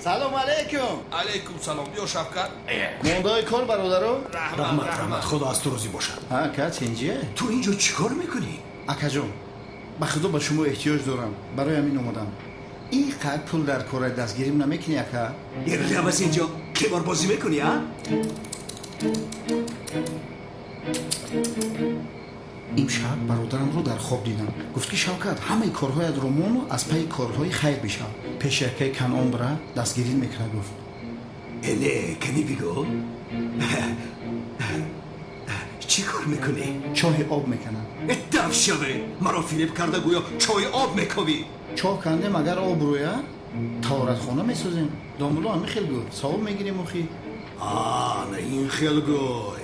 Салом алейкум. Алейкум салом. Биё, Шавкат. Мондаи кор, бародаро? Раҳмат, раҳмат, Худо аз ту розӣ бошад. Ҳа, ака, тинҷие? Ту инҷо чӣ кор мекунӣ? Акаҷон, ба Худо, ба шумо эҳтиёҷ дорам, барои ҳамин омадам. Ин қадр пул дар кора, дастгирим намекунӣ, ака? Рав аз инҷо. Қиморбозӣ мекунӣ, а? Имшаб бародарамро дар хоб дидам. Гуфт, ки Шавкат, ҳамаи корҳоятро мону аз пайи корҳои хайр бишав, пеши акаи Канъон бира, дастгирӣ мекунад, гуфт. Не, кани бигӯ, чӣ кор мекунӣ? Чоҳи об меканам. Дав шаве! Маро фиреб карда, гӯё чоҳи об мековӣ. Чоҳ кандем, агар об рӯя, таҳоратхона месозем. Домулло ҳамин хел гуфт, савоб мегирем охи. На, ин хел гӯй.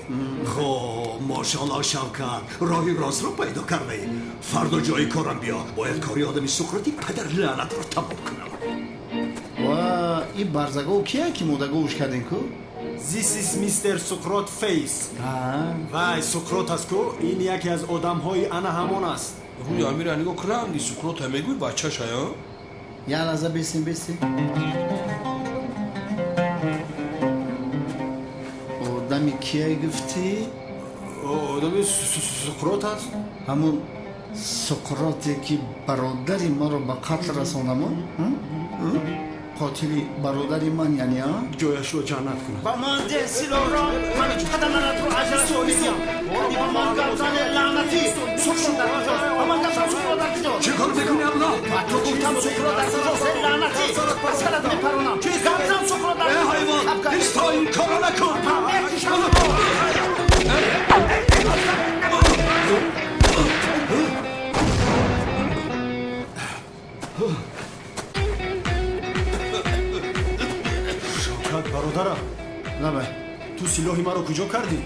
Хоб, мошалло, Шавкат, роҳи ростро пайдо кардаӣ. Фардо ҷои корам биё, бояд кори одами Суқроти падарлаънатро тамом кунам. Ва ин барзагов кия, ки модаговш кардем ку? This is Mr. Suqrot Face. Вай Суқрот аст ку, ин яке аз одамҳои ана ҳамон аст. Рӯи амира нигоҳ, ранги Суқрота мегӯй, бачашая. Як лаҳза бесем, бесем. Одами кия гуфтӣ? Одами Суқрот аст. Ҳамун Суқроте, ки бародари маро ба қатл расондаму қотили бародари ман, яъне, а? Ҷояшро ҷаннат кунад. Ба ман де силоҳро, ман падаранатро аҷрашро медиҳам. Ба ман гап зане, лаънатӣ! Суқрот дар куҷост? Ба ман гап зан, Суқрот дар куҷост? Чӣ кор мекунӣ, абла? Ба ту гуфтам, Суқрот дар куҷост, эй лаънатӣ? Ба сарат мепаронам. Гап зан, Суқрот дар Э, ҳайвон, исто, ин корро накун! Мекушам. Шавкат, бародарам. Лабай. Ту силоҳи маро куҷо кардӣ?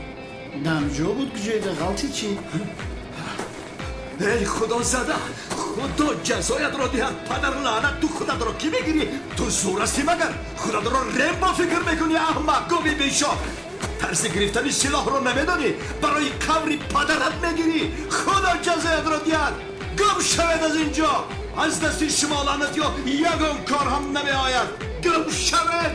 Дамҷо буд, куҷоида ғалти чӣ? Эй, худозада, Худо ҷазоятро диҳад, падар лаънат! Ту худатро кӣ мегирӣ? Ту зур ҳастӣ магар? Худатро Рембо фикр мекунӣ? Аҳмақ, гови бешох! Тарзи гирифтани силоҳро намедонӣ, барои қабри падарат мегирӣ. Худо ҷазоятро диҳад! Гум шавед аз инҷо! Аз дасти шумо, лаънатиё, ягон кор ҳам намеояд. Гум шавед!